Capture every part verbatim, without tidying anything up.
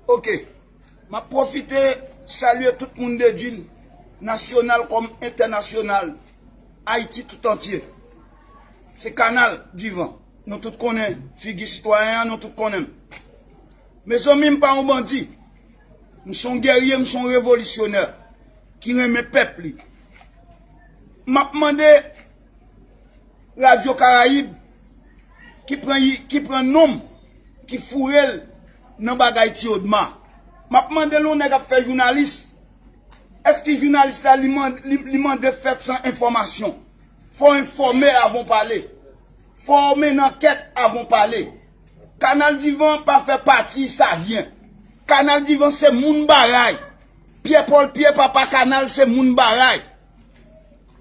Ok. M ap pwofite salye tout moun Dedin, nasyonal kòm entènasyonal, Ayiti tout antye. Se Kanal Divan. Nou tout konnen figi sitwayen an, nou tout konnen m. Mezanmi, m pa yon bandi. M se yon gèrye, m se yon revolisyonè ki renmen pèp li. M ap mande Radyo Karayib ki pran, ki pran non m, ki foure l nan bagay Ti Odma. M ap mande l, yon nèg ap fè jounalis, èske jounalis la li mande, li, li mande fèt san enfòmasyon? Fò w enfòme avan w pale. Fò w mennen ankèt avan w pale. Kanal Divan pa fè pati Savyen. Kanal Divan se moun Baray. Pyè Pòl, Pyè Papa Kanal se moun Baray.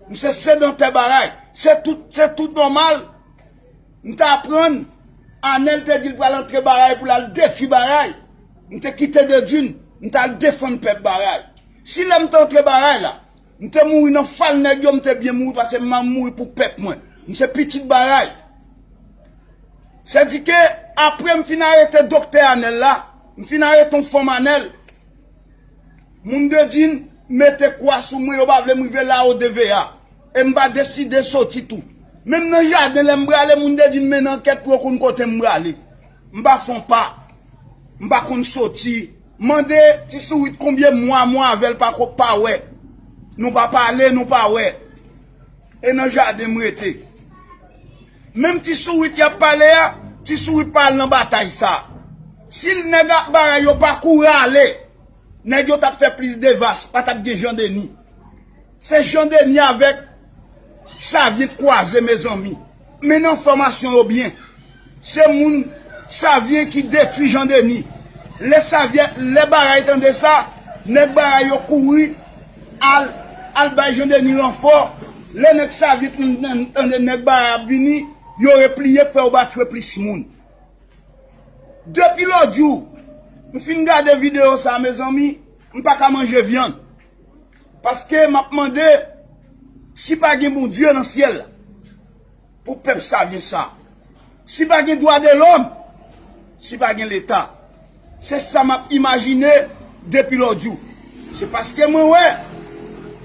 M se sedantè Baray. Se tout, se tout nòmal. M te aprann, Anèl te di l pral antre Baray pou l al detwi Baray. M te kite Dedin, m t al defann pèp Baray. Si lè m te antre Baray la, m te mouri nan fal nèg yo, m te byen mouri paske m ap mouri pou pèp mwen. M se pitit Baray. Sèdike, apre m fin arete doktè Anèl la, m fin arete yon fanm Anèl, moun Dedin mete kwa sou mwen, yo pa vle m rive la o de ve a. E m pa deside soti tou. Menm nan jaden, lè m prale, moun Dedin mennen ankèt pou yo konn kote m prale. M pa fè yon pa. M pa konn soti. Mande Ti Sourit konbyen mwa mwen avè l pa ko, pa wè. Nou pa pale, nou pa wè. E nan jaden m rete. Menm Ti Sourit y ap pale a, Ti Sourit pa al nan batay sa. Si nèg ak bagay yo pa kouri ale, nèg yo t ap fè plis de vas, pa t ap gen Jan Deni. Se Jan Deni avèk Savyen t kwaze, mezanmi. Men nan fòmasyon yo byen. Se moun Savyen ki detwi Jan Deni. Lè Savyen, lè Baray tande sa, nèg Baray yo kouri al, al bay Jan Deni ranfò. Lè nèg Savyen tande nèg Baray ap vini, yo repliye pou fè yo pa tchwe plis moun. Depi lòt jou, m fin gade videyo sa, mezanmi, m pa ka manje vyann. Paske m ap mande si pa gen Bondye nan syèl la pou pèp Savyen sa. Si pa gen dwa de lòm, si pa gen Leta. Se sa m ap imajine depi lòt jou. Se paske mwen wè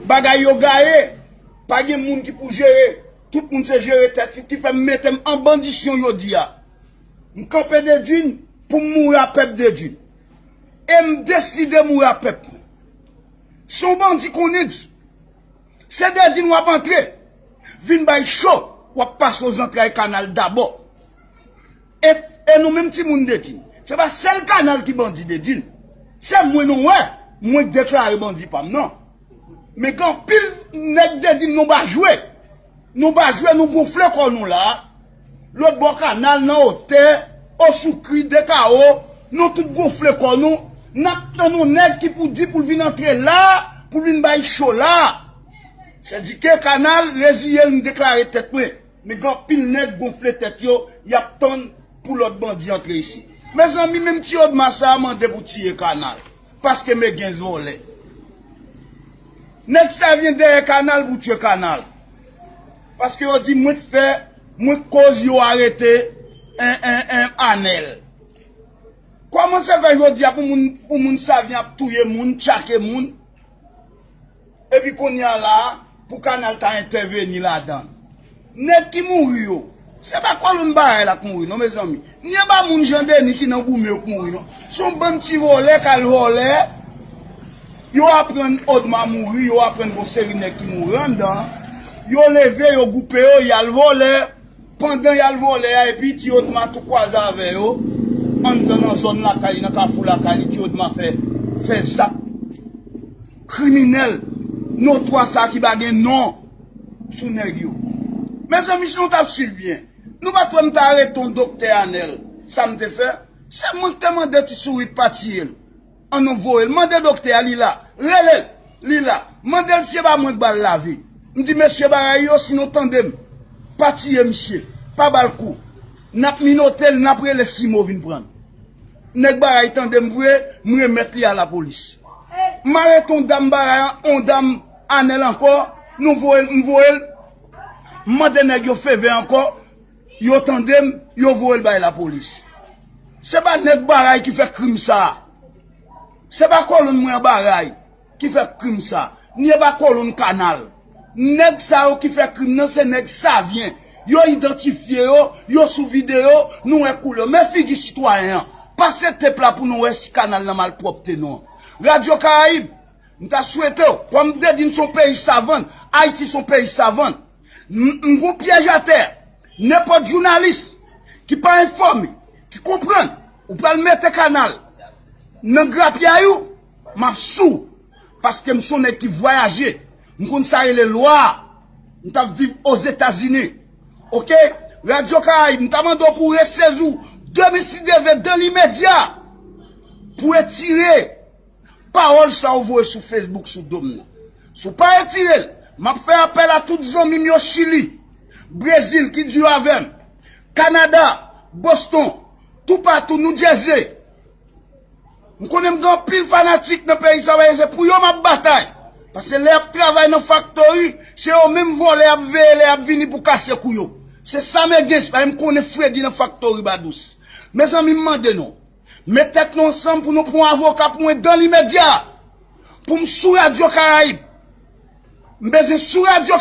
bagay yo gaye, pa gen moun ki pou jere. Tout moun se jere tèt yo ki fè m mete m an bandisyon jodi a. M kanpe Dedin pou m mouri a pèp Dedin. E m deside mouri a pèp mwen. Si yon bandi konnen di, se Dedin w ap antre, vin bay cho, w ap pase o zantray Kanal dabò. E, e nou menm timoun Dedin, se pa sèl Kanal ki bandi Dedin. Se mwen nou wè, mwen k deklare bandi pa m nan. Men gen anpil nèg Dedin nou pa jwe. Nou pa jwe, nou gonfle kò nou la. Lòt bò Kanal, nan Otè, Osoukri, Dekawo, nou tout gonfle kò nou. N ap tann yon nèg ki pou di pou l vin antre la, pou l vin bay cho la. Sèdike Kanal, reziye l, m deklare tèt mwen. Men gen anpil nèg gonfle tèt yo, y ap tann pou lòt bandi antre isit. Mezanmi, menm Ti Odma sa a mande pou tiye Kanal. Paske men gen vòlè. Nèg Savyen dèyè Kanal pou tchwe Kanal. Paske yo di mwen t fè, mwen t koz yo arete en, en, en, Anèl. Kòman se fè jodi a pou moun, pou moun Savyen ap touye moun, tchake moun, epi kounye a la a, pou Kanal ta entèveni ladan l? Nèg ki mouri yo, se pa kolonn Baray la k mouri non, mezanmi. Ni e pa moun Jan Deni ki nan goumen yo k mouri non. Se yon bann ti vòlè k al vòlè. Yo aprann Odma mouri, yo aprann gon seri nèg ki mouri anndan. Yo leve, yo gwoupe yo, y al vòlè. Pandan y al vòlè a, epi Ti Odma tou kwaze avè yo, anndan nan zòn lakay li, nan kafou lakay li, Ti Odma fè, fè zak kriminèl, notwa sa ki pa gen non sou nèg yo. Mezanmi, si nou t ap swiv byen, nou pa t wè m t arete yon doktè Anèl, sa m te fè? Se mwen ki te mande Ti Sourit pa tiye l. An nou voye l. Mande doktè a, li la. Rele l, li la. Mande l si e pa mwen k ba l lavi. M di mesye Baray yo, si nou tande m, pa tiye misye, pa ba l kou. N ap minote l, n ap rele Simo vin pran l. Nèg Baray tande m vre, m remèt li a lapolis. M arete yon dam Baray, yon dam Anèl ankò, nou voye l, m voye l. M mande nèg yo fevè ankò, yo tande m, yo voye l bay lapolis. Se pa nèg Baray ki fè krim sa a. Se pa kolonn mwen anba ray ki fè krim sa, ni e pa kolonn kanal. Nèg sa yo ki fè krim nan se nèg Savyen. Yo idantifye yo, yo sou videyo, nou wè koulè yo. Men figi sitwayen an. Pase tep la pou nou wè si kanal nan malpwòpte non. Radyo Karayib, m ta swete w, kòm Dedin se yon peyi savann, Ayiti se yon peyi savann. M m gon pyèj atè. Nenpòt jounalis ki pa enfòme, ki konprann, ou pral mete kanal nan grapyay ou, m ap sou. Paske m se yon nèg ki vwayaje. M konn sa rele lwa. M t ap viv Ozetazini. Oke? Radyo Karayib, m ta mande w pou w resezi w, demen si Dye vle, dan limedya, pou w retire pawòl sa w voye sou Facebook sou do m nan. Si w pa retire l, m ap fè apèl a tout zanmi m yo Chili, Brezil ki di yo avè m, Kanada, Boston, toupatou, New Jersey. M konnen m gen anpil fanatik nan peyi sa, paske se pou yo m ap batay. Paske lè y ap travay nan faktori, se yo menm vòlè y ap veye lè y ap vini pou kase kou yo. Se sa m gen, paske m konnen fredi nan faktori Badous. Mezanmi, m mande nou, met tèt nou ansanm pou nou pran yon avoka pou mwen dan limedya. Pou m sou Radyo Karayib. M bezwen sou Radyo